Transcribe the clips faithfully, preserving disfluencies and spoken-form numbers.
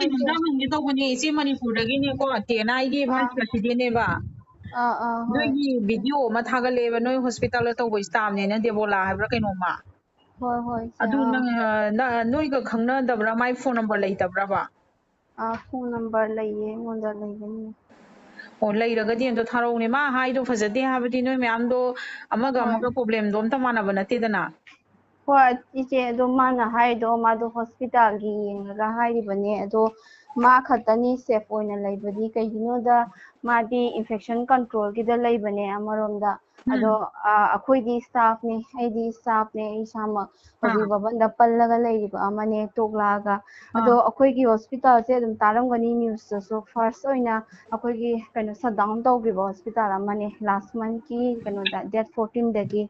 ꯀꯩꯅꯣꯝꯇ ꯍꯪꯒꯦ ꯇꯧꯕꯅꯦ, ꯏꯆꯦ ꯃꯅꯤꯄꯨꯔꯗꯒꯤꯅꯦꯀꯣ, ꯇꯦꯅꯥꯏꯒꯤ vice presidentꯅꯦꯕ꯫ ꯑꯥ ꯑꯥ ꯍꯣꯏ ꯅꯣꯏꯒꯤ video ꯑꯃ ꯊꯥꯒꯠꯂꯛꯑꯦꯕ, ꯅꯣꯏ hospitalꯗ ꯇꯧꯕ staffꯅꯦꯅ, ꯗꯦꯕꯣꯂꯥ ꯍꯥꯏꯕ꯭ꯔꯥ ꯀꯩꯅꯣꯝꯃ꯫ ꯍꯣꯏ ꯍꯣꯏ ꯏꯆꯦ ꯑꯗꯨ ꯑꯥ ꯅꯪ ꯑ, ꯅ- ꯅꯣꯏꯒ ꯈꯪꯅꯗꯕ꯭ꯔꯥ? ꯃꯥꯏ phone number ꯂꯩꯇꯕ꯭ꯔꯕ? ꯑꯥ phone number ꯂꯩꯌꯦ ꯑꯩꯉꯣꯟꯗ ꯂꯩꯒꯅꯤ꯫ ꯑꯣ, ꯂꯩꯔꯒꯗꯤ ꯑꯝꯇ ꯊꯥꯔꯛꯎꯅꯦ꯫ ꯃꯥ ꯍꯥꯏꯗꯣ ꯐꯖꯗꯦ ꯍꯥꯏꯕꯗꯤ, ꯅꯣꯏ ꯃꯌꯥꯝꯗꯣ ꯑꯃꯒ ꯍꯣꯏ ꯑꯃꯒ problemꯗꯣ ꯑꯝꯇ ꯃꯥꯟꯅꯕ ꯅꯠꯇꯦꯗꯅ꯫ ꯍꯣꯏ ꯏꯆꯦ, ꯑꯗꯣ ꯃꯥꯅ ꯍꯥꯏꯗꯣ ꯃꯥꯗꯣ hospitalꯒꯤ ꯌꯦꯡꯉꯒ ꯍꯥꯏꯔꯤꯕꯅꯦ꯫ ꯑꯗꯣ ꯃꯥ ꯈꯛꯇꯅꯤ safe ꯑꯣꯏꯅ ꯂꯩꯕꯗꯤ, ꯀꯩꯒꯤꯅꯣꯗ ꯃꯥꯗꯤ infection controlꯒꯤꯗ ꯂꯩꯕꯅꯦ ꯑꯃꯔꯣꯝꯗ꯫ ꯑꯗꯣ ꯎꯝ ꯑ, ꯑꯩꯈꯣꯏꯗꯤ staffꯅꯦ, ꯑꯩꯗꯤ staffꯅꯦ, ꯑꯩ ꯏꯁꯥꯃꯛ ꯑꯥ ꯍꯧꯖꯤꯛ ꯚꯕꯟꯗ ꯄꯜꯂꯒ ꯂꯩꯔꯤꯕ ꯑꯃꯅꯦ ꯇꯣꯛꯂꯛꯑꯒ꯫ ꯑꯥ ꯑꯗꯣ ꯑꯩꯈꯣꯏꯒꯤ hospitalꯁꯦ ꯑꯗꯨꯝ ꯇꯥꯔꯝꯒꯅꯤ newsꯇꯁꯨ, first ꯑꯣꯏꯅ ꯑꯩꯈꯣꯏꯒꯤ ꯀꯩꯅꯣ shutdown ꯇꯧꯈꯤꯕ hospital ꯑꯃꯅꯦ last monthꯀꯤ ꯀꯩꯅꯣꯗ date fourteenꯗꯒꯤ꯫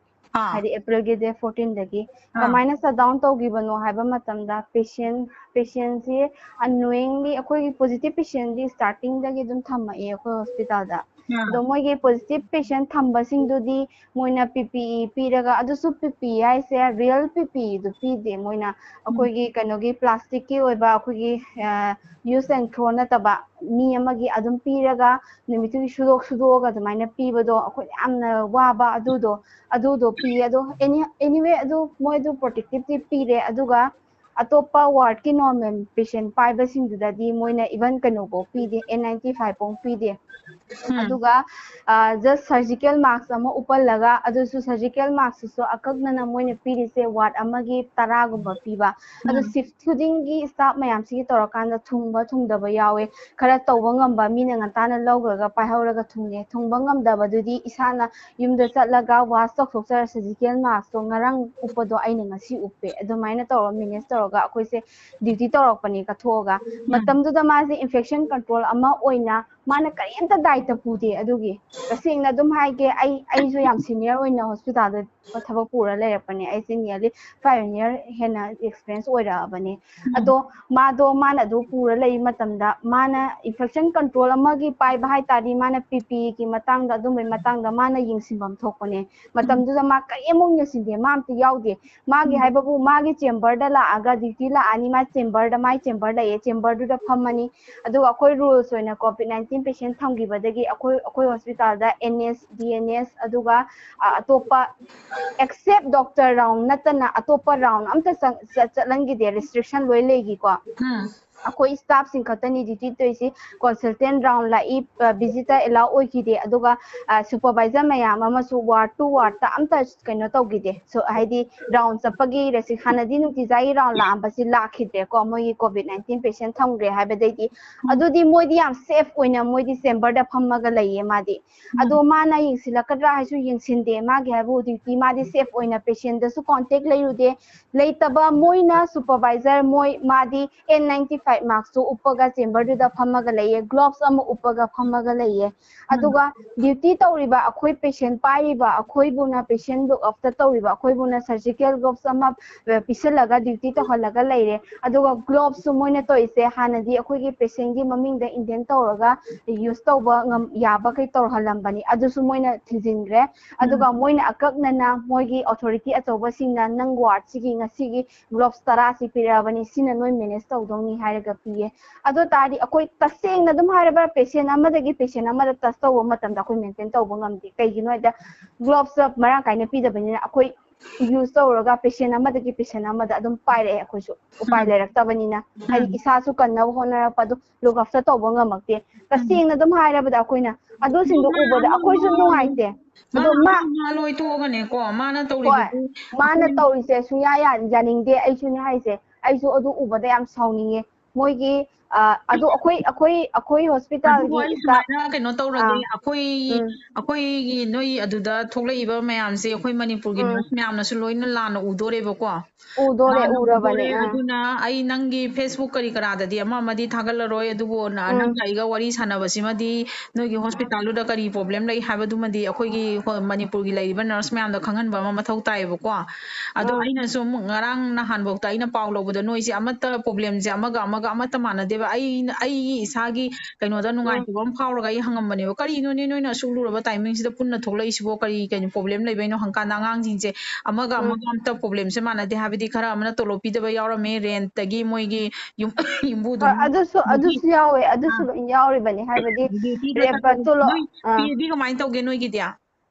ꯑꯥ ꯍꯥꯏꯗꯤ Aprilꯒꯤ date fourteenꯗꯒꯤ꯫ ꯑꯥ ꯀꯃꯥꯏꯅ shutdown ꯇꯧꯈꯤꯕꯅꯣ ꯍꯥꯏꯕ ꯃꯇꯝꯗ patient patientꯁꯤ unknowingly ꯑꯩꯈꯣꯏꯒꯤ positive patientꯗꯤ startingꯗꯒꯤ ꯑꯗꯨꯝ ꯊꯝꯃꯛꯑꯦ ꯑꯩꯈꯣꯏ hospitalꯗ꯫ ꯑꯥ ꯑꯗꯣ ꯃꯣꯏꯒꯤ positive patient ꯊꯝꯕꯁꯤꯡꯗꯨꯗꯤ ꯃꯣꯏꯅ PPE ꯄꯤꯔꯒ, ꯑꯗꯨꯁꯨ PPE ꯍꯥꯏꯁꯦ real PPEꯗꯨ ꯄꯤꯗꯦ, ꯃꯣꯏꯅ ꯎꯝ ꯑꯩꯈꯣꯏꯒꯤ ꯀꯩꯅꯣꯒꯤ plasticꯀꯤ ꯑꯣꯏꯕ ꯑꯩꯈꯣꯏꯒꯤ ꯑ, use and throw ꯅꯠꯇꯕ ꯃꯤ ꯑꯃꯒꯤ ꯑꯗꯨꯝ ꯄꯤꯔꯒ ꯅꯨꯃꯤꯠꯇꯨꯒꯤ ꯁꯨꯗꯣꯛ ꯁꯨꯗꯣꯛꯑꯒ ꯑꯗꯨꯃꯥꯏꯅ ꯄꯤꯕꯗꯣ ꯑꯩꯈꯣꯏ ꯌꯥꯝꯅ ꯋꯥꯕ ꯑꯗꯨꯗꯣ꯫ ꯑꯗꯨꯗꯣ ꯄꯤꯌꯦ꯫ ꯑꯗꯣ any anyway ꯑꯗꯨ ꯃꯣꯏ ꯑꯗꯨ protectiveꯇꯤ ꯄꯤꯔꯦ꯫ ꯑꯗꯨꯒ ꯑꯇꯣꯞꯄ wardꯀꯤ normal patient ꯄꯥꯏꯕꯁꯤꯡꯗꯨꯗꯗꯤ ꯃꯣꯏꯅ even ꯀꯩꯅꯣꯐꯧ ꯄꯤꯗꯦ, N ninety five ꯐꯥꯎ ꯄꯤꯗꯦ꯫ ꯎꯝ ꯑꯗꯨꯒ just surgical mask ꯑꯃ ꯎꯞꯍꯜꯂꯒ, ꯑꯗꯨꯁꯨ surgical maskꯁꯤꯁꯨ ꯑꯀꯛꯅꯅ ꯃꯣꯏꯅ ꯄꯤꯔꯤꯁꯦ ward ꯑꯃꯒꯤ ꯇꯔꯥꯒꯨꯝꯕ ꯄꯤꯕ꯫ ꯑꯗꯣ ꯎꯝ shift ꯈꯨꯗꯤꯡꯒꯤ staff ꯃꯌꯥꯝꯁꯤꯒꯤ ꯇꯧꯔꯀꯥꯟꯗ ꯊꯨꯡꯕ ꯊꯨꯡꯗꯕ ꯌꯥꯎꯋꯦ꯫ ꯈꯔ ꯇꯧꯕ ꯉꯝꯕ ꯃꯤꯅ ꯉꯟꯇꯥꯅ ꯂꯧꯈ꯭ꯔꯒ ꯄꯥꯏꯍꯧꯔꯒ ꯊꯨꯡꯉꯦ꯫ ꯊꯨꯡꯕ ꯉꯝꯗꯕꯗꯨꯗꯤ ꯏꯁꯥꯅ ꯌꯨꯝꯗ ꯆꯠꯂꯒ wash ꯇꯧꯊꯣꯛꯆꯔ surgical maskꯇꯣ ꯉꯔꯥꯡ ꯎꯞꯄꯗꯣ ꯑꯩꯅ ꯉꯁꯤ ꯎꯞꯄꯦ꯫ ꯑꯗꯨꯃꯥꯏꯅ ꯇꯧꯔ manage ꯇꯧꯔꯒ ꯑꯩꯈꯣꯏꯁꯦ duty ꯇꯧꯔꯛꯄꯅꯦ ꯀꯠꯊꯣꯛꯑꯒ꯫ ꯃꯇꯝꯗꯨꯗ ꯃꯥꯁꯦ infection control ꯑꯃ ꯑꯣꯏꯅ ꯃꯥꯅ ꯀꯔꯤꯝꯇ ꯗꯥꯏꯇ ꯄꯨꯗꯦ꯫ ꯑꯗꯨꯒꯤ ꯇꯁꯦꯡꯅ ꯑꯗꯨꯝ ꯍꯥꯏꯒꯦ, ꯑꯩ ꯑꯩꯁꯨ ꯌꯥꯝ ꯁꯤꯅꯤꯌꯔ ꯑꯣꯏꯅ ꯍꯣꯁꯄꯤꯇꯥꯜꯗ ꯊꯕꯛ ꯄꯨꯔ ꯂꯩꯔꯛꯄꯅꯦ꯫ ꯑꯩꯁꯦ ꯅꯤꯌꯔꯂꯤ ꯐꯥꯏꯚ ꯏꯌꯔ ꯍꯦꯟꯅ ꯑꯦꯛꯁꯄꯤꯔꯤꯌꯦꯟꯁ ꯑꯣꯏꯔꯛꯑꯕꯅꯦ꯫ ꯑꯗꯣ ꯃꯥꯗꯣ ꯃꯥꯅ ꯑꯗꯨ ꯄꯨꯔ ꯂꯩ ꯃꯇꯝꯗ ꯃꯥꯅ ꯏꯟꯐꯦꯛꯁꯟ ꯀꯟꯇ꯭ꯔꯣꯜ ꯑꯃꯒꯤ ꯄꯥꯏꯕ ꯍꯥꯏ ꯇꯥꯔꯗꯤ ꯃꯥꯅ ꯄꯤ ꯄꯤꯒꯤ ꯃꯇꯥꯡꯗ, ꯑꯗꯨꯝꯕꯒꯤ ꯃꯇꯥꯡꯗ ꯃꯥꯅ ꯌꯦꯡꯁꯤꯟꯐꯝ ꯊꯣꯛꯄꯅꯦ꯫ ꯃꯇꯝꯗꯨꯗ ꯃꯥ ꯀꯔꯤꯝꯐꯥꯎ ꯌꯦꯡꯁꯤꯟꯗꯦ, ꯃꯥ ꯑꯝꯇ ꯌꯥꯎꯗꯦ꯫ ꯃꯥꯒꯤ ꯍꯥꯏꯕꯕꯨ ꯃꯥꯒꯤ ꯆꯦꯝꯕꯔꯗ ꯂꯥꯛꯑꯒ ꯗ꯭ꯌꯨꯇꯤ ꯂꯥꯛꯑꯅꯤ, ꯃꯥ ꯆꯦꯝꯕꯔꯗ, ꯃꯥꯏ ꯆꯦꯝꯕꯔ ꯂꯩꯌꯦ, ꯆꯦꯝꯕꯔꯗꯨꯗ ꯐꯝꯃꯅꯤ꯫ ꯑꯗꯨꯒ ꯑꯩꯈꯣꯏ ꯔꯨꯜꯁ ꯑꯣꯏꯅ ꯀꯣꯚꯤꯗ ꯅꯥꯏꯟꯇꯤꯟ ꯄꯦꯁꯦꯟ ꯊꯝꯈꯤꯕꯗꯒꯤ ꯑꯩꯈꯣꯏ ꯑꯩꯈꯣꯏ ꯍꯣꯁꯄꯤꯇꯥꯜꯗ ꯑꯦꯟ ꯑꯦꯁ, ꯗꯤ ꯑꯦꯟ ꯑꯦꯁ, ꯑꯗꯨꯒ ꯑ, ꯑꯇꯣꯞꯄ ꯑꯦꯛꯁꯦꯞ ꯗꯣꯛꯇꯔ ꯔꯥꯎꯟ ꯅꯠꯇꯅ ꯑꯇꯣꯞꯄ ꯔꯥꯎꯟ ꯑꯝꯇ ꯆꯪ- ꯆ- ꯆꯠꯍꯟꯈꯤꯗꯦ, ꯔꯦꯁꯇ꯭ꯔꯤꯛꯁꯟ ꯂꯣꯏ ꯂꯩꯈꯤꯀꯣ꯫ ꯑꯩꯈꯣꯏ ꯁ꯭ꯇꯥꯐꯁꯤꯡ ꯈꯛꯇꯅꯤ ꯗ꯭ꯌꯨꯇꯤ ꯇꯧꯔꯤꯁꯤ꯫ ꯀꯣꯟꯁꯜꯇꯦꯟ ꯔꯥꯎꯟ ꯂꯥꯛꯏ, ꯚꯤꯖꯤꯇꯔ ꯑꯦꯂꯥꯎ ꯑꯣꯏꯈꯤꯗꯦ꯫ ꯑꯗꯨꯒ ꯁꯨꯄꯔꯚꯥꯏꯖꯔ ꯃꯌꯥꯝ ꯑꯃꯁꯨ ꯋꯥꯔꯗ ꯇꯨ ꯋꯥꯔꯗꯇ ꯑꯝꯇ ꯀꯩꯅꯣ ꯇꯧꯈꯤꯗꯦ꯫ ꯁꯣ ꯍꯥꯏꯗꯤ ꯔꯥꯎꯟ ꯆꯠꯄꯒꯤ ꯔꯦꯁꯇ꯭ꯔꯤꯛ ꯍꯥꯟꯅꯗꯤ ꯅꯨꯡꯇꯤꯖꯥꯒꯤ ꯔꯥꯎꯟ ꯂꯥꯛꯑꯝꯕꯁꯤ ꯂꯥꯛꯈꯤꯗ꯭ꯔꯦꯀꯣ, ꯃꯣꯏꯒꯤ ꯀꯣꯚꯤꯗ ꯅꯥꯏꯟꯇꯤꯟ ꯄꯦꯁꯦꯟ ꯊꯝꯈ꯭ꯔꯦ ꯍꯥꯏꯕꯗꯩꯗꯤ꯫ ꯑꯗꯨꯗꯤ ꯃꯣꯏꯗꯤ ꯌꯥꯝ ꯁꯦꯐ ꯑꯣꯏꯅ ꯃꯣꯏꯗꯤ ꯆꯦꯝꯕꯔꯗ ꯐꯝꯃꯒ ꯂꯩꯌꯦ ꯃꯥꯗꯤ꯫ ꯑꯗꯣ ꯃꯥꯅ ꯌꯦꯡꯁꯤꯜꯂꯛꯀꯗ꯭ꯔꯥ ꯍꯥꯏꯁꯨ ꯌꯦꯡꯁꯤꯟꯗꯦ꯫ ꯃꯥꯒꯤ ꯍꯥꯏꯕꯨ ꯗ꯭ꯌꯨꯇꯤ ꯃꯥꯗꯤ ꯁꯦꯐ ꯑꯣꯏꯅ ꯄꯦꯁꯦꯟꯗꯁꯨ ꯀꯣꯟꯇꯦꯛ ꯂꯩꯔꯨꯗꯦ꯫ ꯂꯩꯇꯕ ꯃꯣꯏꯅ ꯁꯨꯄꯔꯚꯥꯏꯖꯔ ꯃꯣꯏ ꯃꯥꯗꯤ ꯑꯦꯟ ꯅꯥꯏꯟꯇꯤ ꯐꯥꯏꯚ ꯃꯥꯛꯁꯇꯨ ꯎꯞꯄꯒ ꯆꯦꯝꯕꯔꯗꯨꯗ ꯐꯝꯃꯒ ꯂꯩꯌꯦ, ꯒ꯭ꯂꯣꯚꯁ ꯑꯃ ꯎꯞꯄꯒ ꯐꯝꯃꯒ ꯂꯩꯌꯦ꯫ ꯑꯗꯨꯒ ꯗ꯭ꯌꯨꯇꯤ ꯇꯧꯔꯤꯕ ꯑꯩꯈꯣꯏ ꯄꯦꯁꯦꯟ ꯄꯥꯏꯔꯤꯕ ꯑꯩꯈꯣꯏꯕꯨꯅ, ꯄꯦꯁꯦꯟ ꯂꯨꯛ ꯑꯞꯇ ꯇꯧꯔꯤꯕ ꯑꯩꯈꯣꯏꯕꯨꯅ ꯁꯔꯖꯤꯀꯦꯜ ꯒ꯭ꯂꯣꯚꯁ ꯑꯃ ꯄꯤꯁꯤꯜꯂꯒ ꯗ꯭ꯌꯨꯇꯤ ꯇꯧꯍꯜꯂꯒ ꯂꯩꯔꯦ꯫ ꯑꯗꯨꯒ ꯒ꯭ꯂꯣꯚꯁꯁꯨ ꯃꯣꯏꯅ ꯇꯧꯔꯤꯁꯦ ꯍꯥꯟꯅꯗꯤ ꯑꯩꯈꯣꯏꯒꯤ ꯄꯦꯁꯦꯟꯒꯤ ꯃꯃꯤꯡꯗ ꯏꯟꯗꯦꯟ ꯇꯧꯔꯒ ꯌꯨꯁ ꯇꯧꯕ ꯉꯝ- ꯌꯥꯕꯈꯩ ꯇꯧꯍꯜꯂꯝꯕꯅꯤ, ꯑꯗꯨꯁꯨ ꯃꯣꯏꯅ ꯊꯤꯡꯖꯤꯟꯈ꯭ꯔꯦ꯫ ꯑꯗꯨꯒ ꯃꯣꯏꯅ ꯑꯀꯛꯅꯅ ꯃꯣꯏꯒꯤ ꯑꯣꯊꯣꯔꯤꯇꯤ ꯑꯆꯧꯕꯁꯤꯡꯅ ꯅꯪ ꯋꯥꯔꯗꯁꯤꯒꯤ ꯉꯁꯤꯒꯤ ꯒ꯭ꯂꯣꯚꯁ ꯇꯔꯥꯁꯤ ꯄꯤꯔꯛꯑꯕꯅꯤ, ꯁꯤꯅ ꯅꯣꯏ ꯃꯦꯅꯦꯖ ꯇꯧꯗꯧꯅꯤ ꯍꯥꯏꯔꯒ ꯄꯤꯌꯦ꯫ ꯑꯗꯨ ꯇꯥꯔꯗꯤ ꯑꯩꯈꯣꯏ ꯇꯁꯦꯡꯅ ꯑꯗꯨꯝ ꯍꯥꯏꯔꯕ ꯄꯦꯁꯦꯟ ꯑꯃꯗꯒꯤ ꯄꯦꯁꯦꯟ ꯑꯃꯗ ꯇꯁ ꯇꯧꯕ ꯃꯇꯝꯗ ꯑꯩꯈꯣꯏ ꯃꯦꯟꯇꯦꯟ ꯇꯧꯕ ꯉꯝꯗꯦ꯫ ꯀꯩꯒꯤꯅꯣ ꯍꯥꯏꯗ ꯒ꯭ꯂꯣꯚꯁ ꯃꯔꯥꯡ ꯀꯥꯏꯅ ꯄꯤꯗꯕꯅꯤꯅ ꯑꯩꯈꯣꯏ ꯌꯨꯁ ꯇꯧꯔꯒ ꯄꯦꯁꯦꯟ ꯑꯃꯗꯒꯤ ꯄꯦꯁꯦꯟ ꯑꯃꯗ ꯑꯗꯨꯝ ꯄꯥꯏꯔꯛꯑꯦ꯫ ꯑꯩꯈꯣꯏꯁꯨ ꯎꯄꯥꯏ ꯂꯩꯔꯛꯇꯕꯅꯤꯅ, ꯍꯥꯏꯗꯤ ꯏꯁꯥꯁꯨ ꯀꯟꯅꯕ ꯍꯣꯠꯅꯔꯛꯄ ꯑꯗꯨ ꯂꯨꯛ ꯑꯞꯇ ꯇꯧꯕ ꯉꯝꯃꯛꯇꯦ꯫ ꯇꯁꯦꯡꯅ ꯑꯗꯨꯝ ꯍꯥꯏꯔꯕꯗ ꯑꯩꯈꯣꯏꯅ ꯑꯗꯨꯁꯤꯡꯗꯣ ꯎꯕꯗ ꯑꯩꯈꯣꯏꯁꯨ ꯅꯨꯡꯉꯥꯏꯇꯦ꯫ ꯑꯗꯣ ꯃꯥ ꯃꯥ ꯂꯣꯏꯊꯣꯛꯑꯒꯅꯦꯀꯣ ꯃꯥꯅ ꯍꯣꯏ, ꯇꯧꯔꯤꯕꯗꯨ ꯃꯥꯅ ꯇꯧꯔꯤꯁꯦ ꯁꯨꯡꯌꯥ ꯌꯥ- ꯌꯥꯅꯤꯡꯗꯦ꯫ ꯑꯩꯁꯨꯅꯦ ꯍꯥꯏꯁꯦ, ꯑꯩꯁꯨ ꯑꯗꯨ ꯎꯕꯗ ꯌꯥꯝ ꯁꯥꯎꯅꯤꯡꯉꯦ꯫ ꯃꯣꯏꯒꯤ ꯑ, ꯑꯗꯨ ꯑꯩꯈꯣꯏ ꯑꯩꯈꯣꯏ ꯑꯩꯈꯣꯏ ꯑꯗꯨꯕꯨ ꯍꯣꯁꯄꯤꯇꯥꯜꯒꯤ ꯑꯩ staff ꯁꯨꯃꯥꯏꯅ ꯀꯩꯅꯣ ꯇꯧꯔꯒꯦ, ꯑꯥ ꯑꯩꯈꯣꯏ ꯎꯝ ꯑꯩꯈꯣꯏꯒꯤ ꯅꯣꯏ ꯑꯗꯨꯗ ꯊꯣꯛꯂꯛꯏꯕ ꯃꯌꯥꯝꯁꯦ ꯑꯩꯈꯣꯏ ꯃꯅꯤꯄꯨꯔꯒꯤ ꯎꯝ ꯅꯔꯁ ꯃꯌꯥꯝꯅꯁꯨ ꯂꯣꯏꯅ ꯂꯥꯟꯅ ꯎꯗꯣꯔꯦꯕꯀꯣ꯫ ꯎꯗꯣꯔꯦ ꯂꯥꯟꯅ ꯎꯔꯕꯅꯦ ꯎꯗꯣꯔꯦ꯫ ꯑꯥ ꯑꯗꯨꯅ ꯑꯩ ꯅꯪꯒꯤ Facebook ꯀꯔꯤ ꯀꯔꯥꯗꯗꯤ ꯑꯃ ꯑꯃꯗꯤ ꯊꯥꯒꯠꯂꯔꯣꯏ, ꯑꯗꯨꯕꯨ ꯅ- ꯎꯝ ꯅꯪꯒ ꯑꯩꯒ ꯋꯥꯔꯤ ꯁꯥꯟꯅꯕꯁꯤꯃꯗꯤ ꯅꯣꯏꯒꯤ ꯍꯣꯁꯄꯤꯇꯥꯜꯗꯨꯗ ꯀꯔꯤ ꯄ꯭ꯔꯣꯕ꯭ꯂꯦꯝ ꯂꯩ ꯍꯥꯏꯕꯗꯨꯃꯗꯤ ꯑꯩꯈꯣꯏꯒꯤ ꯍꯣ- ꯃꯅꯤꯄꯨꯔꯒꯤ ꯂꯩꯔꯤꯕ ꯅꯔꯁ ꯃꯌꯥꯝꯗ ꯈꯪꯍꯟꯕ ꯑꯃ ꯃꯊꯧ ꯇꯥꯏꯌꯦꯕꯀꯣ꯫ ꯑꯗꯣ ꯎꯝ ꯑꯩꯅꯁꯨ ꯑꯃꯨꯛ ꯉꯔꯥꯡ ꯅꯍꯥꯟꯐꯥꯎꯗ ꯑꯩꯅ ꯄꯥꯎ ꯂꯧꯕꯗ ꯅꯣꯏꯁꯦ ꯑꯃꯠꯇ ꯄ꯭ꯔꯣꯕ꯭ꯂꯦꯝꯁꯦ ꯑꯃꯒ ꯑꯃꯒ ꯑꯃꯠꯇ ꯃꯥꯟꯅꯗꯦꯕ꯫ ꯑꯩ ꯑꯩꯒꯤ ꯏꯁꯥꯒꯤ ꯀꯩꯅꯣꯗ ꯎꯝ ꯅꯨꯡꯉꯥꯏꯇꯕ ꯑꯃ ꯐꯥꯎꯔꯒ ꯑꯩ ꯍꯪꯉꯝꯕꯅꯦꯕ, "ꯀꯔꯤꯅꯣꯅꯦ ꯅꯣꯏꯅ ꯑꯁꯨꯛ ꯂꯨꯔꯕ ꯇꯥꯏꯃꯤꯡꯁꯤꯗ ꯄꯨꯟꯅ ꯊꯣꯛꯂꯛꯏꯁꯤꯕꯣ? ꯀꯔꯤ ꯀꯩꯅꯣ ꯄ꯭ꯔꯣꯕ꯭ꯂꯦꯝ ꯂꯩꯕꯩꯅꯣ?" ꯍꯪꯀꯥꯟꯗ ꯑꯉꯥꯡꯁꯤꯡꯁꯦ ꯑꯃꯒ ꯎꯝ ꯑꯃꯒ ꯑꯝꯇ ꯄ꯭ꯔꯣꯕ꯭ꯂꯦꯝꯁꯦ ꯃꯥꯟꯅꯗꯦ, ꯍꯥꯏꯕꯗꯤ ꯈꯔ ꯑꯃꯅ ꯇꯣꯂꯣꯞ ꯄꯤꯗꯕ ꯌꯥꯎꯔꯝꯃꯦ, ꯔꯦꯟꯠꯇꯒꯤ ꯃꯣꯏꯒꯤ ꯌꯨꯝ ꯌꯨꯝꯕꯨꯗꯨ ꯍꯣꯏ, ꯑꯗꯨꯁꯨ ꯑꯗꯒꯤ ꯑꯗꯨꯁꯨ ꯌꯥꯎꯋꯦ, ꯑꯗꯨꯁꯨ ꯑꯥ ꯂꯣꯏ ꯌꯥꯎꯔꯤꯕꯅꯦ, ꯍꯥꯏꯕꯗꯤ ꯗ꯭ꯌꯨꯇꯤꯗ ꯔꯦꯞ ꯆꯠꯄꯗꯣ ꯇꯣꯂꯣꯞ ꯅꯣꯏ ꯑꯥ ꯄꯦꯗꯤ ꯀꯃꯥꯏꯅ ꯇꯧꯒꯦ ꯅꯣꯏꯒꯤꯗꯤ?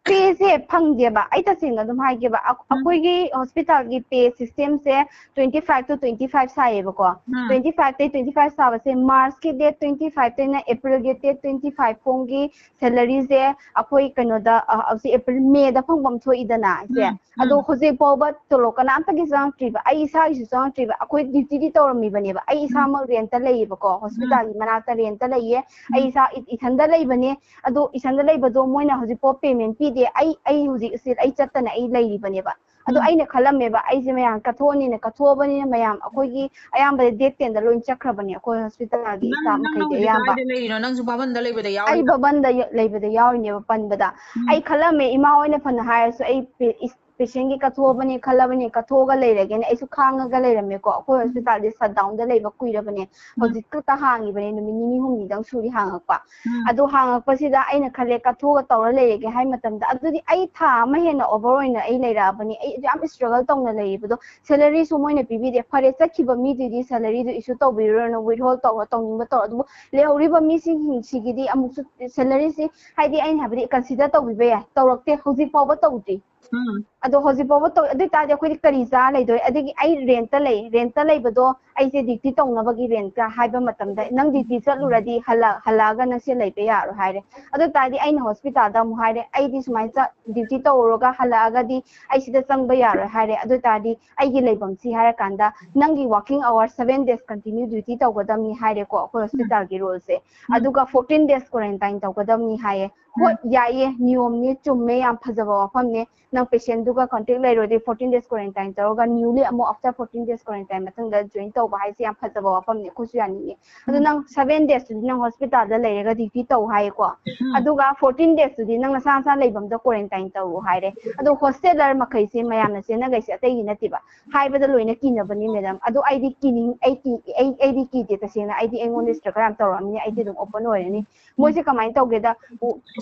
ꯄꯦꯁꯦ ꯐꯪꯗꯦꯕ꯫ ꯑꯩ ꯇꯁꯦꯡꯅ ꯑꯗꯨꯝ ꯍꯥꯏꯒꯦꯕ, ꯑ- ꯎꯝ ꯑꯩꯈꯣꯏꯒꯤ ꯍꯣꯁꯄꯤꯇꯥꯜꯒꯤ ꯄꯦ ꯁꯤꯁꯇꯦꯝꯁꯦ twenty five to twenty five ꯁꯥꯏꯌꯦꯕꯀꯣ꯫ Um Twenty five ꯇꯩ twenty five ꯁꯥꯕꯁꯦ ꯃꯥꯔꯆꯀꯤ date twenty five ꯇꯩꯅ ꯑꯦꯄ꯭ꯔꯤꯜꯒꯤ date twenty five ꯐꯥꯎꯒꯤ ꯁꯦꯂꯔꯤꯁꯦ ꯑꯩꯈꯣꯏ ꯀꯩꯅꯣꯗ ꯑ, ꯍꯧꯖꯤꯛ ꯑꯦꯄ꯭ꯔꯤꯜ ꯃꯦꯗ ꯐꯪꯐꯝ ꯊꯣꯛꯏꯗꯅ ꯏꯆꯦ꯫ ꯎꯝ ꯑꯗꯣ ꯎꯝ ꯍꯧꯖꯤꯛ ꯐꯥꯎꯕ ꯇꯣꯂꯣꯞ ꯀꯅꯥꯝꯇꯒꯤ ꯆꯪꯉꯛꯇ꯭ꯔꯤꯕ, ꯑꯩ ꯏꯁꯥꯒꯤꯁꯨ ꯆꯪꯉꯛꯇ꯭ꯔꯤꯕ꯫ ꯑꯩꯈꯣꯏ ꯗ꯭ꯌꯨꯇꯤꯗꯤ ꯇꯧꯔꯝꯃꯤꯕꯅꯦꯕ, ꯑꯩ ꯎꯝ ꯏꯁꯥꯃꯛ ꯔꯦꯟꯠꯇ ꯂꯩꯌꯦꯕꯀꯣ, ꯎꯝ ꯍꯣꯁꯄꯤꯇꯥꯜꯒꯤ ꯃꯅꯥꯛꯇ ꯔꯦꯟꯠꯇ ꯂꯩꯌꯦ꯫ ꯑꯩ ꯎꯝ ꯏꯁꯥ ꯏ- ꯏꯊꯟꯗ ꯂꯩꯕꯅꯦ꯫ ꯑꯗꯣ ꯏꯊꯟꯗ ꯂꯩꯕꯗꯣ ꯃꯣꯏꯅ ꯍꯧꯖꯤꯛꯐꯥꯎ ꯄꯦꯃꯦꯟ ꯄꯤꯗꯦ꯫ ꯑꯩ ꯑꯩ ꯍꯧꯖꯤꯛ still ꯑꯩ ꯆꯠꯇꯅ ꯑꯩ ꯂꯩꯔꯤꯕꯅꯦꯕ꯫ ꯑꯗꯣ ꯎꯝ ꯑꯩꯅ ꯈꯜꯂꯝꯃꯦꯕ, ꯑꯩꯁꯦ ꯃꯌꯥꯝ ꯀꯠꯊꯣꯛꯑꯅꯤꯅ, ꯀꯠꯊꯣꯛꯑꯕꯅꯤꯅ ꯃꯌꯥꯝ ꯑꯩꯈꯣꯏꯒꯤ ꯑꯌꯥꯝꯕꯗ date ten ꯗ ꯂꯣꯏ ꯆꯠꯈ꯭ꯔꯕꯅꯦ ꯑꯩꯈꯣꯏ ꯍꯣꯁꯄꯤꯇꯥꯜꯒꯤ ꯅꯪ staff ꯅꯪꯅ ꯃꯈꯩꯗꯤ ꯍꯧꯖꯤꯛ ꯑꯌꯥꯝꯕ꯫ ꯀꯗꯥꯏꯗ ꯂꯩꯔꯤꯅꯣ? ꯅꯪꯁꯨ ꯚꯕꯟꯗ ꯂꯩꯕꯗ ꯑꯩ ꯌꯥꯎꯔꯤꯔꯣ? ꯚꯕꯟꯗ ꯌ- ꯂꯩꯕꯗ ꯌꯥꯎꯔꯤꯅꯦꯕ ꯄꯟꯕꯗ꯫ ꯎꯝ ꯑꯩ ꯈꯜꯂꯝꯃꯦ, ꯏꯃꯥ ꯍꯣꯏꯅ ꯐꯅ ꯍꯥꯏꯔꯁꯨ, ꯑꯩ ꯄꯦ- ꯏꯁ- patientꯒꯤ ꯀꯠꯊꯣꯛꯑꯕꯅꯤ ꯈꯜꯂꯕꯅꯤ, ꯀꯠꯊꯣꯛꯑꯒ ꯂꯩꯔꯒꯦꯅ ꯑꯩꯁꯨ ꯈꯥꯡꯉꯒ ꯂꯩꯔꯝꯃꯦꯀꯣ꯫ ꯑꯩꯈꯣꯏ ꯎꯝ ꯍꯣꯁꯄꯤꯇꯥꯜꯗꯤ shut down ꯗ ꯂꯩꯕ ꯀꯨꯏꯔꯕꯅꯦ, ꯎꯝ ꯍꯧꯖꯤꯛ ꯈꯛꯇ ꯍꯥꯡꯉꯤꯕꯅꯦ, ꯅꯨꯃꯤꯠ ꯅꯤꯅꯤ ꯍꯨꯝꯅꯤꯗꯪ ꯁꯨꯔꯤ ꯍꯥꯡꯉꯛꯄ꯫ ꯎꯝ ꯑꯗꯨ ꯍꯥꯡꯉꯛꯄꯁꯤꯗ ꯑꯩꯅ ꯈꯜꯂꯦ, ꯀꯠꯊꯣꯛꯑꯒ ꯇꯧꯔ ꯂꯩꯔꯒꯦ ꯍꯥꯏ ꯃꯇꯝꯗ, ꯑꯗꯨꯗꯤ ꯑꯩ ꯊꯥ ꯑꯃ ꯍꯦꯟꯅ over ꯑꯣꯏꯅ ꯑꯩ ꯂꯩꯔꯛꯑꯕꯅꯤ, ꯑꯩ ꯌꯥꯝ struggle ꯇꯧꯅ ꯂꯩꯔꯤꯕꯗꯣ꯫ Salaryꯁꯨ ꯃꯣꯏꯅ ꯄꯤꯕꯤꯗꯦ꯫ ꯐꯔꯦ, ꯆꯠꯈꯤꯕ ꯃꯤꯗꯨꯗꯤ salaryꯗꯨ issue ꯇꯧꯕꯤꯔꯨꯔꯅꯨ, withhold ꯇꯧꯔꯣ, ꯇꯧꯅꯤꯡꯕ ꯇꯧꯔꯣ꯫ ꯑꯗꯨꯕꯨ ꯂꯩꯍꯧꯔꯤꯕ ꯃꯤꯁꯤꯡꯁꯤꯒꯤꯗꯤ ꯑꯃꯨꯛꯁꯨ salaryꯁꯤ, ꯍꯥꯏꯗꯤ ꯑꯩꯅ ꯍꯥꯏꯕꯗꯤ consider ꯇꯧꯕꯤꯕ ꯌꯥꯏ, ꯇꯧꯔꯛꯇꯦ, ꯍꯧꯖꯤꯛ ꯐꯥꯎꯕ ꯇꯧꯗ꯭ꯔꯤ꯫ ꯎꯝ ꯑꯗꯣ ꯍꯧꯖꯤꯛ ꯐꯥꯎꯕ ꯇꯧ ꯑꯗꯨ ꯑꯣꯏꯇꯥꯔꯗꯤ ꯑꯩꯈꯣꯏꯗꯤ ꯀꯔꯤ ꯆꯥ ꯂꯩꯗꯣꯏ? ꯑꯗꯒꯤ ꯑꯩ ꯔꯦꯟꯠꯇ ꯂꯩ, ꯔꯦꯟꯠꯇ ꯂꯩꯕꯗꯣ ꯑꯩꯁꯦ ꯗ꯭ꯌꯨꯇꯤ ꯇꯧꯅꯕꯒꯤ ꯔꯦꯟꯠꯀ ꯍꯥꯏꯕ ꯃꯇꯝꯗ ꯅꯪ ꯗ꯭ꯌꯨꯇꯤ ꯆꯠꯂꯨꯔꯗꯤ ꯍꯜꯂꯛ ꯍꯜꯂꯛꯑꯒ ꯅꯪꯁꯦ ꯂꯩꯕ ꯌꯥꯔꯣꯏ ꯍꯥꯏꯔꯦ꯫ ꯑꯗꯨ ꯑꯣꯏꯇꯥꯔꯗꯤ ꯑꯩꯅ ꯍꯣꯁꯄꯤꯇꯥꯜꯗ ꯑꯃꯨꯛ ꯍꯥꯏꯔꯦ, ꯑꯩꯗꯤ ꯁꯨꯃꯥꯏꯅ ꯆꯠ ꯗ꯭ꯌꯨꯇꯤ ꯇꯧꯔꯨꯔꯒ ꯍꯜꯂꯛꯑꯒꯗꯤ ꯑꯩ ꯁꯤꯗ ꯆꯪꯕ ꯌꯥꯔꯣꯏ ꯍꯥꯏꯔꯦ꯫ ꯑꯗꯨ ꯑꯣꯏꯇꯥꯔꯗꯤ ꯑꯩꯒꯤ ꯂꯩꯐꯝꯁꯤ ꯍꯥꯏꯔꯀꯥꯟꯗ ꯅꯪꯒꯤ ꯋꯥꯔꯀꯤꯡ ꯑꯋꯥꯔ ꯁꯚꯦꯟ ꯗꯦꯖ ꯀꯟꯇꯤꯅ꯭ꯌꯨ ꯗ꯭ꯌꯨꯇꯤ ꯇꯧꯒꯗꯕꯅꯤ ꯍꯥꯏꯔꯦꯀꯣ ꯑꯩꯈꯣꯏ ꯍꯣꯁꯄꯤꯇꯥꯜꯒꯤ ꯔꯨꯜꯁꯦ꯫ ꯑꯗꯨꯒ ꯐꯣꯔꯇꯤꯟ ꯗꯦꯖ ꯀ꯭ꯋꯥꯔꯦꯟꯇꯥꯏꯟ ꯇꯧꯒꯗꯕꯅꯤ ꯍꯥꯏꯌꯦ꯫ ꯍꯣꯏ, ꯌꯥꯏꯌꯦ, ꯅꯤꯌꯣꯝꯅꯤ, ꯆꯨꯝꯃꯦ, ꯌꯥꯝ ꯐꯖꯕ ꯋꯥꯐꯝꯅꯦ꯫ ꯅꯪ ꯄꯦꯁꯦꯟꯗꯨꯒ ꯀꯟꯇꯦꯛ ꯂꯩꯔꯨꯔꯗꯤ ꯐꯣꯔꯇꯤꯟ ꯗꯦꯖ ꯀ꯭ꯋꯥꯔꯦꯟꯇꯥꯏꯟ ꯇꯧꯔꯒ ꯅ꯭ꯌꯨꯂꯤ ꯑꯃꯨꯛ ꯑꯥꯐꯇꯔ ꯐꯣꯔꯇꯤꯟ ꯗꯦꯖ ꯀ꯭ꯋꯥꯔꯦꯟꯇꯥꯏꯟ ꯃꯇꯨꯡꯗ ꯖꯣꯏꯟ ꯇꯧꯕ ꯍꯥꯏꯁꯦ ꯌꯥꯝ ꯐꯖꯕ ꯋꯥꯐꯝꯅꯦ, ꯑꯩꯈꯣꯏꯁꯨ ꯌꯥꯅꯤꯡꯉꯦ꯫ ꯑꯗꯣ ꯅꯪ ꯁꯚꯦꯟ ꯗꯦꯖꯇꯨꯗꯤ ꯅꯪ ꯍꯣꯁꯄꯤꯇꯥꯜꯗ ꯂꯩꯔꯒ ꯗ꯭ꯌꯨꯇꯤ ꯇꯧ ꯍꯥꯏꯌꯦꯀꯣ꯫ ꯑꯗꯨꯒ ꯐꯣꯔꯇꯤꯟ ꯗꯦꯖꯇꯨꯗꯤ ꯅꯪ ꯅꯁꯥ ꯅꯁꯥ ꯂꯩꯐꯝꯗ ꯀ꯭ꯋꯥꯔꯦꯟꯇꯥꯏꯟ ꯇꯧꯔꯨ ꯍꯥꯏꯔꯦ꯫ ꯑꯗꯣ ꯍꯣꯁꯇꯦꯂꯔ ꯃꯈꯩꯁꯦ ꯃꯌꯥꯝꯅ ꯆꯦꯟꯅꯈꯩꯁꯦ ꯑꯇꯩꯒꯤ ꯅꯠꯇꯦꯕ, ꯍꯥꯏꯕꯗ ꯂꯣꯏꯅ ꯀꯤꯅꯕꯅꯤ ꯃꯦꯗꯥꯝ꯫ ꯑꯗꯣ ꯑꯩꯗꯤ ꯀꯤꯅꯤꯡ ꯑꯩ ꯀꯤ ꯑꯩ ꯑꯩꯗꯤ ꯀꯤꯗꯦ ꯇꯁꯦꯡꯅ꯫ ꯑꯩꯗꯤ ꯑꯩꯉꯣꯟꯗ ꯁ꯭ꯇ꯭ꯔꯤꯛ ꯈꯔ ꯌꯥꯝ ꯇꯧꯔꯛꯑꯃꯤꯅ ꯑꯩꯗꯤ ꯑꯗꯨꯝ ꯑꯣꯄꯟ ꯑꯣꯏꯔꯅꯤ꯫ ꯃꯣꯏꯁꯦ ꯀꯃꯥꯏꯅ ꯇꯧꯒꯦꯗ,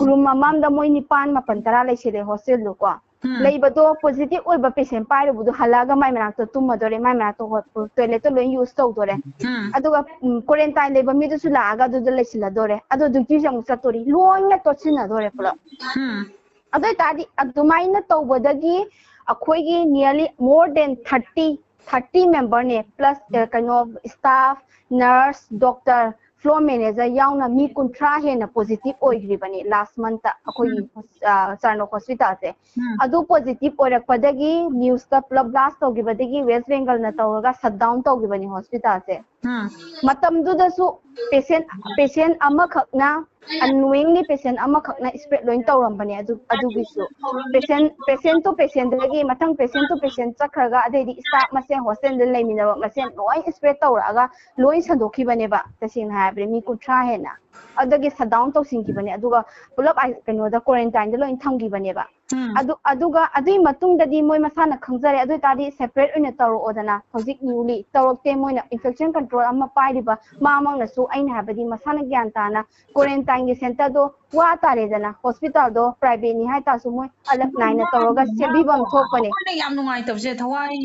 ꯔꯨꯝ ꯑꯃꯃꯝꯗ ꯃꯣꯏ ꯅꯤꯄꯥꯟ, ꯃꯥꯄꯟ, ꯇꯔꯥ ꯂꯩꯁꯤꯜꯂꯦ ꯍꯣꯁꯇꯦꯜꯗꯣꯀꯣ꯫ ꯂꯩꯕꯗꯣ ꯄꯣꯖꯤꯇꯤꯚ ꯑꯣꯏꯕ ꯄꯦꯁꯦꯟ ꯄꯥꯏꯔꯨꯕꯗꯣ ꯍꯜꯂꯛꯑꯒ ꯃꯥꯏ ꯃꯅꯥꯛꯇ ꯇꯨꯝꯃꯗꯣꯔꯦ, ꯃꯥꯏ ꯃꯅꯥꯛꯇ ꯍꯣ-, ꯇꯣꯏꯂꯦꯠꯇꯣ ꯂꯣꯏ ꯌꯨꯁ ꯇꯧꯗꯣꯔꯦ꯫ ꯑꯗꯨꯒ ꯎꯝ, ꯀ꯭ꯋꯥꯔꯦꯟꯇꯥꯏꯟ ꯂꯩꯕ ꯃꯤꯗꯨꯁꯨ ꯂꯥꯛꯑꯒ ꯑꯗꯨꯗ ꯂꯩꯁꯤꯜꯂꯗꯣꯔꯦ꯫ ꯑꯗꯣ ꯗ꯭ꯌꯨꯇꯤꯁꯦ ꯑꯃꯨꯛ ꯆꯠꯇꯣꯔꯤ, ꯂꯣꯏꯅ ꯇꯣꯠꯁꯤꯟꯅꯗꯣꯔꯦ ꯄꯨꯂꯞ꯫ ꯑꯗꯨ ꯑꯣꯏꯇꯥꯔꯗꯤ ꯑꯗꯨꯃꯥꯏꯅ ꯇꯧꯕꯗꯒꯤ ꯑꯩꯈꯣꯏꯒꯤ nearly more than thirty, thirty memberꯅꯦ, plus ꯀꯩꯅꯣ, staff, nurse, doctor, floor manager ꯌꯥꯎꯅ ꯃꯤ ꯀꯨꯟꯊ꯭ꯔꯥ ꯍꯦꯟꯅ ꯄꯣꯖꯤꯇꯤꯚ ꯑꯣꯏꯈ꯭ꯔꯤꯕꯅꯤ ꯂꯥꯁ ꯃꯟꯠꯇ ꯑꯩꯈꯣꯏꯒꯤ ꯆꯥꯔꯅꯣꯛ ꯍꯣꯁꯄꯤꯇꯥꯜꯁꯦ꯫ ꯑꯗꯨ ꯄꯣꯖꯤꯇꯤꯚ ꯑꯣꯏꯔꯛꯄꯗꯒꯤ ꯅ꯭ꯌꯨꯁꯇ ꯄꯨꯂꯞ ꯕ꯭ꯂꯥꯁ ꯇꯧꯈꯤꯕꯗꯒꯤ ꯋꯦꯁ ꯕꯦꯡꯒꯜꯅ ꯇꯧꯔꯒ ꯁꯠ ꯗꯥꯎꯟ ꯇꯧꯈꯤꯕꯅꯤ ꯍꯣꯁꯄꯤꯇꯥꯜꯁꯦ꯫ ꯃꯇꯝꯗꯨꯗꯁꯨ ꯄꯦꯁꯦꯟ ꯄꯦꯁꯦꯟ ꯑꯃꯈꯛꯅ ꯑꯟꯅꯣꯋꯤꯡꯂꯤ ꯄꯦꯁꯦꯟ ꯑꯃꯈꯛꯅ ꯁ꯭ꯄ꯭ꯔꯦꯗ ꯂꯣꯏ ꯇꯧꯔꯝꯕꯅꯦ꯫ ꯑꯗꯨ ꯑꯗꯨꯒꯤꯁꯨ ꯄꯦꯁꯦꯟ ꯄꯦꯁꯦꯟ ꯇꯨ ꯄꯦꯁꯦꯟꯗꯒꯤ ꯃꯊꯪ ꯄꯦꯁꯦꯟ ꯇꯨ ꯄꯦꯁꯦꯟ ꯆꯠꯈ꯭ꯔꯒ ꯑꯗꯩꯗꯤ ꯁ꯭ꯇꯥꯐ ꯃꯁꯦꯟ ꯍꯣꯁꯇꯦꯜꯗ ꯂꯩꯃꯤꯟꯅꯕ ꯃꯁꯦꯟ ꯂꯣꯏ ꯁ꯭ꯄ꯭ꯔꯦꯗ ꯇꯧꯔꯛꯑꯒ ꯂꯣꯏ ꯁꯟꯗꯣꯛꯈꯤꯕꯅꯦꯕ꯫ ꯇꯁꯦꯡꯅ ꯍꯥꯏꯔꯕꯗꯤ ꯃꯤ ꯀꯨꯟꯊ꯭ꯔꯥ ꯍꯦꯟꯅ ꯑꯗꯨꯗꯒꯤ ꯁꯠ ꯗꯥꯎꯟ ꯇꯧꯁꯤꯟꯈꯤꯕꯅꯦ꯫ ꯑꯗꯨꯒ ꯄꯨꯂꯞ ꯑꯥꯏ- ꯀꯩꯅꯣꯗ ꯀ꯭ꯋꯥꯔꯦꯟꯇꯥꯏꯟꯗ ꯂꯣꯏ ꯊꯝꯈꯤꯕꯅꯦꯕ꯫ ꯑꯗꯨ ꯑꯗꯨꯒ ꯑꯗꯨꯒꯤ ꯃꯇꯨꯡꯗꯗꯤ ꯃꯣꯏ ꯃꯁꯥꯅ ꯈꯪꯖꯔꯦ꯫ ꯑꯗꯨ ꯑꯣꯏꯇꯥꯔꯗꯤ ꯁꯦꯄꯔꯦꯠ ꯑꯣꯏꯅ ꯇꯧꯔꯛꯑꯣꯗꯅ꯫ ꯍꯧꯖꯤꯛ ꯅ꯭ꯌꯨꯂꯤ ꯇꯧꯔꯛꯇꯦ꯫ ꯃꯣꯏꯅ ꯏꯟꯐꯦꯛꯁꯟ ꯀꯟꯇ꯭ꯔꯣꯜ ꯑꯃ ꯄꯥꯏꯔꯤꯕ ꯃꯥꯃꯛꯅꯁꯨ ꯑꯩꯅ ꯍꯥꯏꯕꯗꯤ ꯃꯁꯥꯅ ꯒ꯭ꯌꯥꯟ ꯇꯥꯅ ꯀ꯭ꯋꯥꯔꯦꯟꯇꯥꯏꯟꯒꯤ ꯁꯦꯟꯇꯔꯗꯣ ꯋꯥ ꯇꯥꯔꯦꯗꯅ꯫ ꯍꯣꯁꯄꯤꯇꯥꯜꯗꯣ ꯄ꯭ꯔꯥꯏꯚꯦꯠꯅꯤ ꯍꯥꯏꯇꯥꯔꯁꯨ ꯃꯣꯏ ꯑꯂꯛ ꯅꯥꯏꯅ ꯇꯧꯔꯒ ꯁꯦꯝꯕꯤꯐꯝ ꯊꯣꯛꯄꯅꯦ꯫ ꯑꯩꯈꯣꯏꯅ ꯌꯥꯝ ꯅꯨꯡꯉꯥꯏꯇꯕꯁꯦ, ꯊꯋꯥꯏ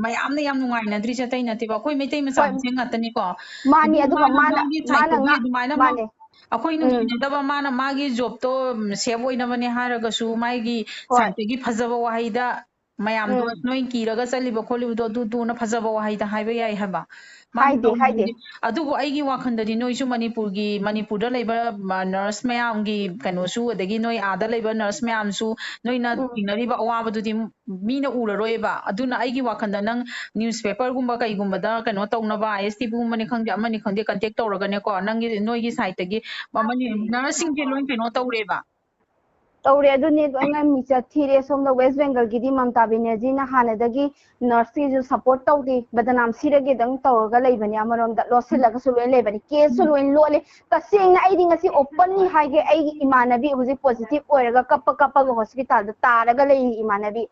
ꯃꯌꯥꯝꯅ ꯌꯥꯝ ꯅꯨꯡꯉꯥꯏꯅꯗ꯭ꯔꯤꯁꯦ ꯑꯇꯩ ꯅꯠꯇꯦꯕ, ꯑꯩꯈꯣꯏ ꯃꯩꯇꯩ ꯃꯆꯥ ꯍꯣꯏ꯫ ꯃꯁꯦꯟ ꯉꯥꯛꯇꯅꯤꯀꯣ꯫ ꯃꯥꯅꯤ, ꯑꯗꯨ ꯑꯗꯨꯒ ꯃꯥꯅ ꯃꯥꯅ ꯃꯥꯒꯤ ꯃꯥꯅ ꯁꯥꯏꯠꯇꯒꯤ ꯉꯥ- ꯑꯗꯨꯃꯥꯏꯅ ꯃꯥ- ꯃꯥꯅꯦ꯫ ꯑꯩꯈꯣꯏ ꯎꯝ꯫ ꯅꯨꯡꯁꯤꯅꯗꯕ ꯃꯥꯅ ꯃꯥꯒꯤ ꯖꯣꯕꯇꯣ ꯁꯦꯐ ꯑꯣꯏꯅꯕꯅꯦ ꯍꯥꯏꯔꯒꯁꯨ ꯃꯥꯒꯤ ꯍꯣꯏ꯫ ꯁꯥꯏꯠꯇꯒꯤ ꯐꯖꯕ ꯋꯥꯍꯩꯗ ꯃꯌꯥꯝꯗꯣ ꯎꯝ꯫ ꯅꯣꯏ ꯀꯤꯔꯒ ꯆꯠꯂꯤꯕ ꯈꯣꯠꯂꯤꯕꯗꯣ ꯑꯗꯨ ꯗꯨꯅ ꯐꯖꯕ ꯋꯥꯍꯩꯗ ꯍꯥꯏꯕ ꯌꯥꯏ ꯍꯥꯏꯕ꯫ ꯃꯥꯅ ꯍꯥꯏꯗꯦ, ꯍꯥꯏꯗꯦ꯫ ꯇꯧꯔꯤꯕꯗꯤ ꯑꯗꯨꯕꯨ ꯑꯩꯒꯤ ꯋꯥꯈꯜꯗꯗꯤ ꯅꯣꯏꯁꯨ ꯃꯅꯤꯄꯨꯔꯒꯤ, ꯃꯅꯤꯄꯨꯔꯗ ꯂꯩꯕ, ꯃ, ꯅꯔꯁ ꯃꯌꯥꯝꯒꯤ ꯀꯩꯅꯣꯁꯨ, ꯑꯗꯒꯤ ꯅꯣꯏ ꯑꯥꯗ ꯂꯩꯕ ꯅꯔꯁ ꯃꯌꯥꯝꯁꯨ, ꯅꯣꯏꯅ ꯎꯝ꯫ ꯊꯦꯡꯅꯔꯤꯕ ꯑꯋꯥꯕꯗꯨꯗꯤ ꯃꯤꯅ ꯎꯔꯔꯣꯏꯕ꯫ ꯑꯗꯨꯅ ꯑꯩꯒꯤ ꯋꯥꯈꯜꯗ ꯅꯪ newspaperꯒꯨꯝꯕ ꯀꯩꯒꯨꯝꯕꯗ ꯀꯩꯅꯣ ꯇꯧꯅꯕ, ISTVꯒꯨꯝꯕꯅꯤ ꯈꯪꯗꯦ, ꯑꯃꯅꯤ ꯈꯪꯗꯦ, contact ꯇꯧꯔꯒꯅꯦꯀꯣ, ꯅꯪꯒꯤ, ꯅꯣꯏꯒꯤ siteꯇꯒꯤ ꯃꯃꯜ, ꯅꯔꯁꯁꯤꯡꯁꯦ ꯂꯣꯏ ꯀꯩꯅꯣ ꯇꯧꯔꯦꯕ꯫ ꯇꯧꯔꯦ, ꯑꯗꯨꯅꯤ ꯂꯣꯏꯅ ꯃꯤꯡꯆꯠ ꯊꯤꯔꯦ꯫ ꯁꯣꯝꯗ West Bengalꯒꯤꯗꯤ ꯃꯃꯇꯥ ꯕꯦꯅꯔꯖꯤꯅ ꯍꯥꯟꯅꯗꯒꯤ ꯅꯔꯁꯀꯤꯁꯨ support ꯇꯧꯗꯦ, ꯕꯗꯅꯥꯝ ꯁꯤꯔꯒꯦꯗꯪ ꯇꯧꯔꯒ ꯂꯩꯕꯅꯦ꯫ ꯑꯃꯔꯣꯝꯗ ꯂꯣꯠꯁꯤꯜꯂꯒꯁꯨ ꯂꯣꯏ ꯂꯩꯕꯅꯤ, caseꯁꯨ ꯂꯣꯏ ꯂꯣꯠꯂꯦ꯫ ꯇꯁꯦꯡꯅ ꯑꯩꯗꯤ ꯉꯁꯤ openly ꯍꯥꯏꯒꯦ, ꯑꯩꯒꯤ ꯏꯃꯥꯟꯅꯕꯤ ꯍꯧꯖꯤꯛ positive ꯑꯣꯏꯔꯒ ꯀꯞꯄ ꯀꯞꯄꯒ hospitalꯗ ꯇꯥꯔꯒ ꯂꯩꯔꯤ ꯏꯃꯥꯟꯅꯕꯤ꯫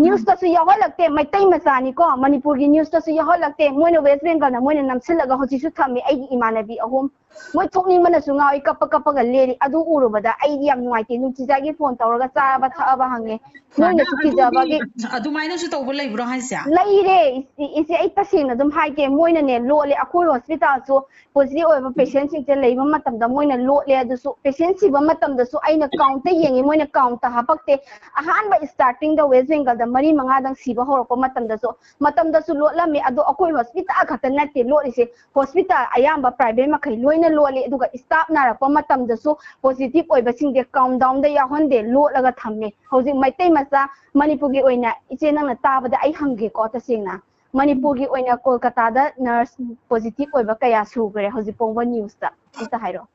Newsꯇꯁꯨ ꯌꯥꯎꯍꯜꯂꯛꯇꯦ, ꯃꯩꯇꯩ ꯃꯆꯥꯅꯤꯀꯣ, ꯃꯅꯤꯄꯨꯔꯒꯤ newsꯇꯁꯨ ꯌꯥꯎꯍꯜꯂꯛꯇꯦ꯫ ꯃꯣꯏꯅ West Bengalꯅ ꯃꯣꯏꯅ ꯅꯝꯁꯤꯜꯂꯒ ꯍꯧꯖꯤꯛꯁꯨ ꯊꯝꯃꯤ ꯑꯩꯒꯤ ꯏꯃꯥꯟꯅꯕꯤ ꯑꯍꯨꯝ꯫ ꯃꯣꯏ ꯊꯣꯛꯅꯤꯡꯕꯅꯁꯨ ꯉꯥꯎꯏ, ꯀꯞꯄ ꯀꯞꯄꯒ ꯂꯦꯜꯂꯤ꯫ ꯑꯗꯨ ꯎꯔꯨꯕꯗ ꯑꯩꯗꯤ ꯌꯥꯝ ꯅꯨꯡꯉꯥꯏꯇꯦ꯫ ꯅꯨꯡꯇꯤꯖꯥꯏꯒꯤ phone ꯇꯧꯔꯒ ꯆꯥꯔꯕ ꯊꯛꯑꯕ ꯍꯪꯉꯦ꯫ ꯃꯣꯏꯅꯁꯨ ꯑꯗꯨꯗꯤ ꯀꯤꯖꯕꯒꯤ ꯑꯗꯨꯃꯥꯏꯅꯁꯨ ꯇꯧꯕ ꯂꯩꯕ꯭ꯔꯣ ꯍꯥꯏꯁꯦ? ꯂꯩꯔꯦ꯫ ꯏꯆꯦ, ꯏꯆꯦ, ꯑꯩ ꯇꯁꯦꯡꯅ ꯑꯗꯨꯝ ꯍꯥꯏꯒꯦ, ꯃꯣꯏꯅꯅꯦ ꯂꯣꯠꯂꯦ꯫ ꯑꯩꯈꯣꯏ hospitalꯁꯨ positive ꯑꯣꯏꯕ patientꯁꯤꯡꯁꯦ ꯂꯩꯕ ꯃꯇꯝꯗ ꯃꯣꯏꯅ ꯂꯣꯠꯂꯦ꯫ ꯑꯗꯨꯁꯨ patient ꯁꯤꯕ ꯃꯇꯝꯗꯁꯨ ꯑꯩꯅ countꯇ ꯌꯦꯡꯉꯤ, ꯃꯣꯏꯅ countꯇ ꯍꯥꯄꯛꯇꯦ꯫ ꯑꯍꯥꯟꯕ startingꯗ West Bengalꯗ ꯃꯔꯤ ꯃꯉꯥꯗꯪ ꯁꯤꯕ ꯍꯧꯔꯛꯄ ꯃꯇꯝꯗꯁꯨ, ꯃꯇꯝꯗꯁꯨ ꯂꯣꯠꯂꯝꯃꯤ꯫ ꯑꯗꯣ ꯑꯩꯈꯣꯏ hospital ꯈꯛꯇ ꯅꯠꯇꯦ ꯂꯣꯠꯂꯤꯁꯦ, hospital ꯑꯌꯥꯝꯕ private ꯃꯈꯩ ꯂꯣꯏꯅ ꯂꯣꯜꯂꯤ꯫ ꯑꯗꯨꯒ staff ꯅꯥꯔꯛꯄ ꯃꯇꯝꯗꯁꯨ positive ꯑꯣꯏꯕꯁꯤꯡꯁꯦ countdownꯗ ꯌꯥꯎꯍꯟꯗꯦ, ꯂꯣꯠꯂꯒ ꯊꯝꯃꯦ꯫ ꯍꯧꯖꯤꯛ ꯃꯩꯇꯩ ꯃꯆꯥ ꯃꯅꯤꯄꯨꯔꯒꯤ ꯑꯣꯏꯅ, ꯏꯆꯦ, ꯅꯪꯅ ꯇꯥꯕꯗ ꯑꯩ ꯍꯪꯒꯦꯀꯣ, ꯇꯁꯦꯡꯅ ꯃꯅꯤꯄꯨꯔꯒꯤ ꯑꯣꯏꯅ ꯀꯣꯜꯀꯇꯥꯗ nurse positive ꯑꯣꯏꯕ ꯀꯌꯥ ꯁꯨꯈ꯭ꯔꯦ ꯍꯧꯖꯤꯛ ꯐꯥꯎꯕ newsꯇ? ꯑꯝꯇ ꯍꯥꯏꯔꯛꯑꯣ꯫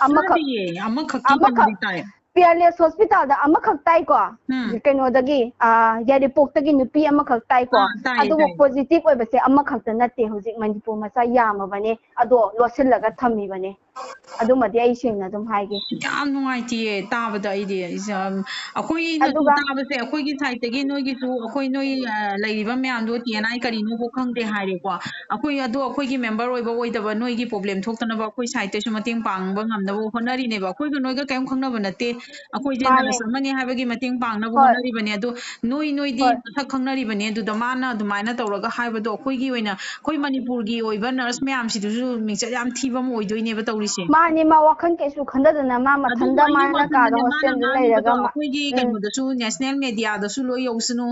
ꯑꯃꯈꯛ, ꯇꯥꯗꯤꯌꯦ, ꯑꯃꯈꯛꯀꯤ ꯑꯃꯈꯛ, ꯀꯩꯅꯣꯗꯤ ꯇꯥꯏ꯫ Peerless Hospitalꯗ ꯑꯃꯈꯛ ꯇꯥꯏꯀꯣ꯫ ꯎꯝ꯫ ꯀꯩꯅꯣꯗꯒꯤ, ꯑ, ꯌꯥꯏꯔꯤꯄꯣꯛꯇꯒꯤ ꯅꯨꯄꯤ ꯑꯃꯈꯛ ꯇꯥꯏꯀꯣ꯫ ꯑꯥ, ꯇꯥꯏꯌꯦ, ꯑꯗꯨꯕꯨ ꯇꯥꯏꯌꯦ꯫ Positive ꯑꯣꯏꯕꯁꯦ ꯑꯃꯈꯛꯇ ꯅꯠꯇꯦ, ꯍꯧꯖꯤꯛ ꯃꯅꯤꯄꯨꯔ ꯃꯆꯥ ꯌꯥꯝꯃꯕꯅꯦ, ꯑꯗꯣ ꯂꯣꯠꯁꯤꯜꯂꯒ ꯊꯝꯃꯤꯕꯅꯦ꯫ ꯑꯗꯨꯃꯗꯤ ꯑꯩ ꯁꯦꯡꯅ ꯑꯗꯨꯝ ꯍꯥꯏꯒꯦ꯫ ꯌꯥꯝ ꯅꯨꯡꯉꯥꯏꯇꯤꯌꯦ ꯇꯥꯕꯗ ꯑꯩꯗꯤ꯫ ꯏꯁ, ꯑꯝ, ꯑꯩꯈꯣꯏꯅ ꯑꯗꯨꯒ ꯇꯥꯕꯁꯦ, ꯑꯩꯈꯣꯏꯒꯤ sideꯇꯒꯤ ꯅꯣꯏꯒꯤꯁꯨ, ꯑꯩꯈꯣꯏ ꯅꯣꯏ, ꯑ, ꯂꯩꯔꯤꯕ ꯃꯌꯥꯝꯗꯣ TNI ꯀꯔꯤꯅꯣꯕꯨ ꯈꯪꯗꯦ ꯍꯥꯏꯔꯦꯀꯣ꯫ ꯑꯩꯈꯣꯏ ꯑꯗꯣ ꯑꯩꯈꯣꯏꯒꯤ member ꯑꯣꯏꯕ ꯑꯣꯏꯗꯕ ꯅꯣꯏꯒꯤ problem ꯊꯣꯛꯇꯅꯕ ꯑꯩꯈꯣꯏ sideꯇꯩꯁꯨ ꯃꯇꯦꯡ ꯄꯥꯡꯕ ꯉꯝꯅꯕ ꯍꯣꯠꯅꯔꯤꯅꯦꯕ꯫ ꯑꯩꯈꯣꯏꯒ ꯅꯣꯏꯒ ꯀꯔꯤꯝ ꯈꯪꯅꯕ ꯅꯠꯇꯦ꯫ ꯑꯩꯈꯣꯏꯁꯦ ꯃꯥꯅꯦ꯫ Nurse ꯑꯃꯅꯤ ꯍꯥꯏꯕꯒꯤ ꯃꯇꯦꯡ ꯄꯥꯡꯅꯕ ꯍꯣꯏ꯫ ꯍꯣꯠꯅꯔꯤꯕꯅꯦ꯫ ꯑꯗꯣ ꯅꯣꯏ, ꯅꯣꯏꯗꯤ ꯍꯣꯏ꯫ ꯃꯁꯛ ꯈꯪꯅꯔꯤꯕꯅꯦ꯫ ꯑꯗꯨꯗ ꯃꯥꯅ ꯑꯗꯨꯃꯥꯏꯅ ꯇꯧꯔꯒ ꯍꯥꯏꯕꯗꯣ ꯑꯩꯈꯣꯏꯒꯤ ꯑꯣꯏꯅ, ꯑꯩꯈꯣꯏ ꯃꯅꯤꯄꯨꯔꯒꯤ ꯑꯣꯏꯕ nurse ꯃꯌꯥꯝꯁꯤꯗꯁꯨ ꯃꯤꯡꯆꯠ ꯌꯥꯝ ꯊꯤꯕ ꯑꯃ ꯑꯣꯏꯗꯣꯏꯅꯦꯕ ꯇꯧꯔꯤꯁꯦ꯫ ꯃꯥ ꯋꯥꯈꯜ ꯀꯩꯁꯨ ꯈꯟꯗꯗꯅ ꯃꯥ ꯃꯊꯟꯇ ꯑꯩꯒꯤ ꯃꯥꯅ ꯀꯥꯗ ꯋꯥꯈꯜꯗꯅꯦ, ꯃꯥꯅ ꯍꯣꯁꯇꯦꯜꯗ ꯉꯥꯡꯉꯤꯕꯗꯣ ꯂꯩꯔꯒ ꯃꯥ- ꯑꯩꯈꯣꯏꯒꯤ ꯎꯝ꯫ ꯀꯩꯅꯣꯗꯁꯨ, ꯅꯦꯁꯅꯦꯜ ꯃꯦꯗꯤꯌꯥꯗꯁꯨ ꯂꯣꯏ ꯌꯧꯁꯅꯨ,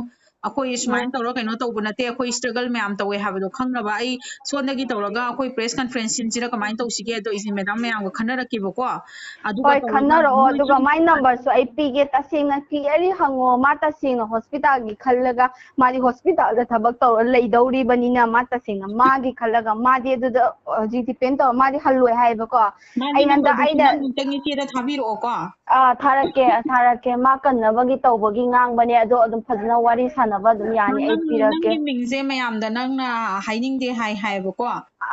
ꯑꯩꯈꯣꯏ ꯁꯨꯃꯥꯏꯅ ꯎꯝ꯫ ꯇꯧꯔ ꯀꯩꯅꯣ ꯇꯧꯕ ꯅꯠꯇꯦ, ꯑꯩꯈꯣꯏ ꯁ꯭ꯇ꯭ꯔꯒꯜ ꯃꯌꯥꯝ ꯇꯧꯋꯦ ꯍꯥꯏꯕꯗꯣ ꯈꯪꯅꯕ꯫ ꯑꯩ ꯁꯣꯝꯗꯒꯤ ꯇꯧꯔꯒ ꯑꯩꯈꯣꯏ ꯄ꯭ꯔꯦꯁ ꯀꯟꯐ꯭ꯔꯦꯟꯁ ꯁꯤꯟꯁꯤꯔ ꯀꯃꯥꯏꯅ ꯇꯧꯁꯤꯒꯦ ꯑꯗꯣ, ꯏꯆꯦ ꯃꯦꯗꯥꯝ ꯃꯌꯥꯝꯒ ꯈꯟꯅꯔꯛꯀꯦꯕꯀꯣ꯫ ꯑꯗꯨꯒ ꯍꯣꯏ, ꯇꯧꯔꯒ ꯈꯟꯅꯔꯛꯑꯣ꯫ ꯃꯣꯏ ꯑꯗꯨꯒ ꯑꯗꯨꯝ ꯃꯥꯏ ꯅꯝꯕꯔꯁꯨ ꯑꯩ ꯄꯤꯒꯦ꯫ ꯇꯁꯦꯡꯅ ꯀ꯭ꯂꯤꯌꯔꯂꯤ ꯍꯪꯉꯣ꯫ ꯃꯥ ꯇꯁꯦꯡꯅ ꯍꯣꯁꯄꯤꯇꯥꯜꯒꯤ ꯈꯜꯂꯒ, ꯃꯥꯗꯤ ꯍꯣꯁꯄꯤꯇꯥꯜꯗ ꯊꯕꯛ ꯇꯧꯔ ꯂꯩꯗꯧꯔꯤꯕꯅꯤꯅ, ꯃꯥ ꯇꯁꯦꯡꯅ ꯃꯥꯒꯤ ꯈꯜꯂꯒ, ꯃꯥꯗꯤ ꯑꯗꯨꯗ ꯍꯧꯖꯤꯛ ꯗꯤꯄꯦꯟ ꯇꯧꯔ, ꯃꯥꯗꯤ ꯍꯜꯂꯣꯏ ꯍꯥꯏꯌꯦꯕꯀꯣ꯫ ꯃꯥꯒꯤ ꯑꯩ ꯍꯟꯗꯛ ꯅꯝꯕꯔꯗꯨꯁꯨ ꯑꯩꯅ ꯅꯪ ꯑꯃꯨꯛꯇꯪ ꯏꯆꯦꯗ ꯊꯥꯕꯤꯔꯛꯑꯣꯀꯣ꯫ ꯑꯥ, ꯊꯥꯔꯛꯀꯦ, ꯊꯥꯔꯛꯀꯦ꯫ ꯃꯥ ꯀꯟꯅꯕꯒꯤ ꯇꯧꯕꯒꯤ ꯉꯥꯡꯕꯅꯦ, ꯑꯗꯣ ꯑꯗꯨꯝ ꯐꯖꯅ ꯋꯥꯔꯤ ꯁꯥꯟꯅꯕ ꯑꯗꯨꯝ ꯌꯥꯅꯤ, ꯑꯩ ꯅꯪ, ꯄꯤꯔꯛꯀꯦ꯫ ꯅꯪꯒꯤ ꯃꯤꯡꯁꯦ ꯃꯌꯥꯝꯗ ꯅꯪꯅ ꯍꯥꯏꯅꯤꯡꯗꯦ ꯍꯥꯏ ꯍꯥꯏꯌꯦꯕꯀꯣ꯫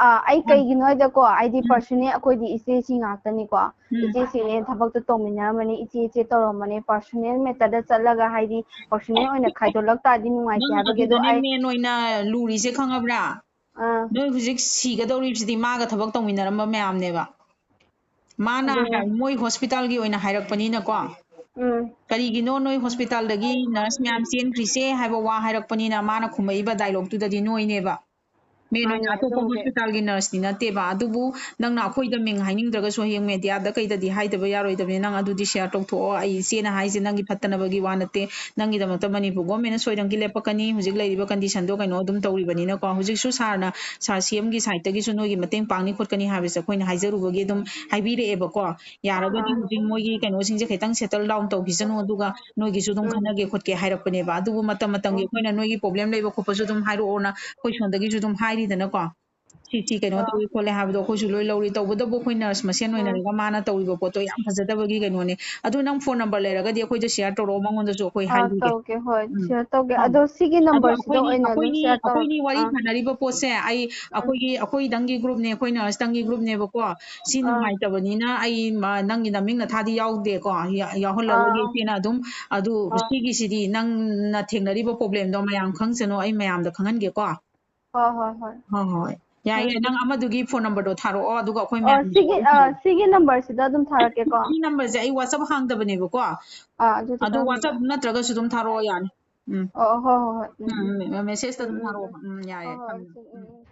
ꯑꯥ, ꯑꯩ ꯎꯝ꯫ ꯀꯩꯒꯤꯅꯣ ꯍꯥꯏꯗꯀꯣ, ꯑꯩꯗꯤ ꯎꯝ꯫ ꯄꯔꯁꯅꯦꯜ, ꯑꯩꯈꯣꯏꯗꯤ ꯏꯆꯦ ꯏꯆꯦ ꯉꯥꯛꯇꯅꯤꯀꯣ꯫ ꯎꯝ꯫ ꯏꯆꯦ ꯏꯆꯦꯅꯦ, ꯊꯕꯛꯇꯣ ꯇꯧꯃꯤꯟꯅꯔꯝꯕꯅꯦ, ꯏꯆꯦ ꯏꯆꯦ ꯇꯧꯔꯝꯕꯅꯦ, ꯄꯔꯁꯅꯦꯜ ꯃꯦꯇꯔꯗ ꯆꯠꯂꯒ, ꯍꯥꯏꯗꯤ ꯄꯔꯁꯅꯦꯜ ꯑꯣꯏꯅ ꯈꯥꯏꯗꯣꯛꯂꯛ ꯇꯥꯔꯗꯤ ꯅꯨꯡꯉꯥꯏꯇꯦ ꯅꯪ ꯍꯥꯏꯕꯒꯤ꯫ ꯑꯗꯣ ꯑꯗꯨꯗꯅꯦ ꯑꯩ ꯃꯦꯟ ꯑꯣꯏꯅ ꯂꯨꯔꯤꯁꯦ, ꯈꯪꯉꯕ꯭ꯔꯥ? ꯑꯥ, ꯅꯣꯏ ꯍꯧꯖꯤꯛ ꯁꯤꯒꯗꯧꯔꯤꯕꯁꯤꯗꯤ ꯃꯥꯒ ꯊꯕꯛ ꯇꯧꯃꯤꯟꯅꯔꯝꯕ ꯃꯌꯥꯝꯅꯦꯕ꯫ ꯃꯥꯅ ꯑꯗꯨꯅꯦ꯫ ꯍꯥꯏ-, ꯃꯣꯏ ꯍꯣꯁꯄꯤꯇꯥꯜꯒꯤ ꯑꯣꯏꯅ ꯍꯥꯏꯔꯛꯄꯅꯤꯅꯀꯣ꯫ ꯎꯝ꯫ ꯀꯔꯤꯒꯤꯅꯣ ꯅꯣꯏ ꯍꯣꯁꯄꯤꯇꯥꯜꯗꯒꯤ ꯅꯔꯁ ꯃꯌꯥꯝ ꯆꯦꯟꯈ꯭ꯔꯤꯁꯦ ꯍꯥꯏꯕ ꯋꯥ ꯍꯥꯏꯔꯛꯄꯅꯤꯅ, ꯃꯥꯅ ꯈꯨꯝꯃꯛꯏꯕ ꯗꯥꯏꯂꯣꯛꯇꯨꯗꯗꯤ ꯅꯣꯏꯅꯦꯕ꯫ ꯃꯦꯟ ꯑꯣꯏꯅ ꯃꯥꯅꯦ, ꯑꯇꯣꯞꯄ ꯑꯗꯨꯕꯨꯗꯤ꯫ ꯍꯣꯁꯄꯤꯇꯥꯜꯒꯤ ꯅꯔꯁꯇꯤ ꯅꯠꯇꯦꯕ꯫ ꯑꯗꯨꯕꯨ ꯅꯪꯅ ꯑꯩꯈꯣꯏꯗ ꯃꯤꯡ ꯍꯥꯏꯅꯤꯡꯗ꯭ꯔꯒꯁꯨ, ꯍꯌꯦꯡ ꯃꯦꯗꯤꯌꯥꯗ ꯀꯩꯗꯗꯤ ꯍꯥꯏꯗꯕ ꯌꯥꯔꯣꯏꯗꯕꯅꯤ꯫ ꯅꯪ ꯑꯗꯨꯗꯤ ꯁꯤꯌꯥꯔ ꯇꯧꯊꯣꯛꯑꯣ꯫ ꯑꯩ ꯏꯆꯦꯅ ꯍꯥꯏꯁꯦ ꯅꯪꯒꯤ ꯐꯠꯇꯅꯕꯒꯤ ꯋꯥ ꯅꯠꯇꯦ꯫ ꯅꯪꯒꯤꯗꯃꯛꯇ ꯃꯅꯤꯄꯨꯔ ꯒꯣꯔꯃꯦꯟꯅ ꯁꯣꯏꯗꯅꯒꯤ ꯂꯦꯞꯄꯛꯀꯅꯤ꯫ ꯍꯧꯖꯤꯛ ꯂꯩꯔꯤꯕ ꯀꯟꯗꯤꯁꯟꯗꯣ ꯀꯩꯅꯣ ꯑꯗꯨꯝ ꯇꯧꯔꯤꯕꯅꯤꯅꯀꯣ꯫ ꯍꯧꯖꯤꯛꯁꯨ ꯁꯥꯔꯅ, ꯁꯥꯔ ꯁꯤ ꯑꯦꯝꯒꯤ ꯁꯥꯏꯠꯇꯒꯤꯁꯨ ꯅꯣꯏꯒꯤ ꯃꯇꯦꯡ ꯄꯥꯡꯅꯤ ꯈꯣꯠꯀꯅꯤ ꯍꯥꯏꯕꯁꯦ ꯑꯩꯈꯣꯏꯅ ꯍꯥꯏꯖꯔꯨꯕꯒꯤ ꯑꯗꯨꯝ ꯍꯥꯏꯕꯤꯔꯛꯑꯦꯕꯀꯣ꯫ ꯌꯥꯔꯒꯗꯤ ꯑꯥ꯫ ꯍꯧꯖꯤꯛ ꯃꯣꯏꯒꯤ ꯀꯩꯅꯣꯁꯤꯡꯁꯦ ꯈꯤꯇꯪ ꯁꯦꯇꯜ ꯗꯥꯎꯟ ꯇꯧꯈꯤꯁꯅꯨ, ꯑꯗꯨꯒ ꯅꯣꯏꯒꯤꯁꯨ ꯑꯗꯨꯝ ꯎꯝ꯫ ꯈꯟꯅꯒꯦ ꯈꯣꯠꯀꯦ ꯍꯥꯏꯔꯛꯄꯅꯦꯕ꯫ ꯑꯗꯨꯕꯨ ꯃꯇꯝ ꯃꯇꯝꯒꯤ ꯑꯣ꯫ ꯑꯩꯈꯣꯏꯅ ꯅꯣꯏꯒꯤ ꯄ꯭ꯔꯣꯕ꯭ꯂꯦꯝ ꯂꯩꯕ ꯈꯣꯠꯄꯁꯨ ꯑꯗꯨꯝ ꯍꯥꯏꯔꯛꯑꯣꯅ ꯑꯩꯈꯣꯏ ꯁꯣꯝꯗꯒꯤꯁꯨ ꯑꯗꯨꯝ ꯍꯥꯏꯔꯤꯗꯅꯀꯣ꯫ ꯁꯤ, ꯁꯤ ꯀꯩꯅꯣ ꯑꯥ꯫ ꯇꯧꯏ ꯈꯣꯠꯂꯦ ꯍꯥꯏꯕꯗꯣ ꯑꯩꯈꯣꯏꯁꯨ ꯂꯣꯏ ꯂꯧꯔꯤ꯫ ꯇꯧꯕꯇꯕꯨ ꯑꯩꯈꯣꯏ ꯅꯔꯁ ꯃꯁꯦꯟ ꯑꯥ꯫ ꯑꯣꯏꯅꯔꯒ ꯃꯥꯅ ꯇꯧꯔꯤꯕ ꯄꯣꯠꯇꯣ ꯌꯥꯝ ꯐꯖꯗꯕꯒꯤ ꯀꯩꯅꯣꯅꯦ꯫ ꯑꯗꯨ ꯅꯪ ꯐꯣꯟ ꯅꯝꯕꯔ ꯂꯩꯔꯒꯗꯤ ꯑꯩꯈꯣꯏꯗ ꯁꯤꯌꯥꯔ ꯇꯧꯔꯛꯑꯣ, ꯃꯉꯣꯟꯗꯁꯨ ꯑꯩꯈꯣꯏ ꯑꯥ, ꯍꯥꯏꯕꯤꯒꯦ꯫ ꯇꯧꯒꯦ, ꯍꯣꯏ, ꯎꯝ꯫ ꯁꯤꯌꯥꯔ ꯇꯧꯒꯦ꯫ ꯎꯝ꯫ ꯑꯗꯣ ꯁꯤꯒꯤ ꯑꯗꯣ ꯅꯝꯕꯔꯁꯤꯗ ꯑꯩꯈꯣꯏꯒꯤ, ꯑꯣꯏꯅ ꯑꯗꯨꯝ ꯑꯩꯈꯣꯏꯒꯤ, ꯁꯤꯌꯥꯔ ꯇꯧꯔꯣ꯫ ꯑꯩꯈꯣꯏꯒꯤ ꯋꯥꯔꯤ ꯑꯥ꯫ ꯁꯥꯟꯅꯔꯤꯕ ꯄꯣꯠꯁꯦ ꯑꯩ, ꯎꯝ꯫ ꯑꯩꯈꯣꯏꯒꯤ, ꯑꯩꯈꯣꯏꯗꯪꯒꯤ ꯒ꯭ꯔꯨꯞꯅꯦ, ꯑꯩꯈꯣꯏ ꯅꯔꯁꯇꯪꯒꯤ ꯒ꯭ꯔꯨꯞꯅꯦꯕꯀꯣ꯫ ꯁꯤ ꯑꯥ꯫ ꯅꯨꯡꯉꯥꯏꯇꯕꯅꯤꯅ ꯑꯩ ꯃ-, ꯅꯪꯒꯤ ꯅꯃꯤꯡ ꯅꯊꯥꯗꯤ ꯌꯥꯎꯗꯦꯀꯣ꯫ ꯌꯥ-, ꯑꯥ, ꯌꯥꯎꯍꯜꯂꯔꯣꯏꯒꯦ ꯑꯥ꯫ ꯏꯆꯦꯅ ꯑꯗꯨꯝ꯫ ꯑꯗꯨ ꯑꯥ꯫ ꯁꯤꯒꯤꯁꯤꯗꯤ ꯅꯪꯅ ꯊꯦꯡꯅꯔꯤꯕ ꯄ꯭ꯔꯣꯕ꯭ꯂꯦꯝꯗꯣ ꯃꯌꯥꯝ ꯈꯪꯁꯅꯨ, ꯑꯩ ꯃꯌꯥꯝꯗ ꯈꯪꯍꯟꯒꯦꯀꯣ꯫ ꯍꯣꯏ, ꯍꯣꯏ, ꯍꯣꯏ꯫ ꯍꯣꯏ, ꯍꯣꯏ꯫ ꯌꯥꯏ, ꯍꯣꯏ, ꯌꯥꯏ꯫ ꯏꯆꯦ꯫ ꯅꯪ ꯑꯃꯗꯨꯒꯤ ꯐꯣꯟ ꯅꯝꯕꯔꯗꯣ ꯊꯥꯔꯛꯑꯣ, ꯑꯗꯨꯒ ꯑꯩꯈꯣꯏ ꯑꯣ, ꯃꯌꯥꯝꯗꯁꯨ ꯁꯤꯒꯤ, ꯋꯥꯔꯤ ꯑ, ꯁꯥꯟꯅꯁꯤ꯫ ꯁꯤꯒꯤ ꯅꯝꯕꯔꯁꯤꯗ ꯑꯗꯨꯝ ꯊꯥꯔꯛꯀꯦꯀꯣ꯫ ꯁꯤ ꯅꯝꯕꯔꯁꯦ ꯑꯩ WhatsApp ꯍꯥꯡꯗꯕꯅꯦꯕꯀꯣ꯫ ꯑꯥ, ꯑꯗꯨꯗꯤ ꯑꯗꯣ ꯀꯔꯝꯕ? WhatsApp ꯅꯠꯇ꯭ꯔꯒꯁꯨ ꯑꯗꯨꯝ ꯊꯥꯔꯛꯑꯣ, ꯌꯥꯅꯤ꯫ ꯎꯝ꯫ ꯑꯣ, ꯍꯣꯏ, ꯍꯣꯏ, ꯍꯣꯏ꯫ ꯎꯝ, ꯎꯝ, ꯎꯝ꯫ ꯎꯝ, message ꯇ ꯎꯝ, ꯑꯗꯨꯝ ꯎꯝ, ꯊꯥꯔꯛꯑꯣ꯫ ꯎꯝ꯫ ꯎꯝ, ꯌꯥꯏꯌꯦ, ꯍꯣꯏ, ꯍꯣꯏ, ꯊꯝꯃꯦ꯫ ꯏꯆꯦ, ꯎꯝ, ꯎꯝ꯫ ꯎꯝ꯫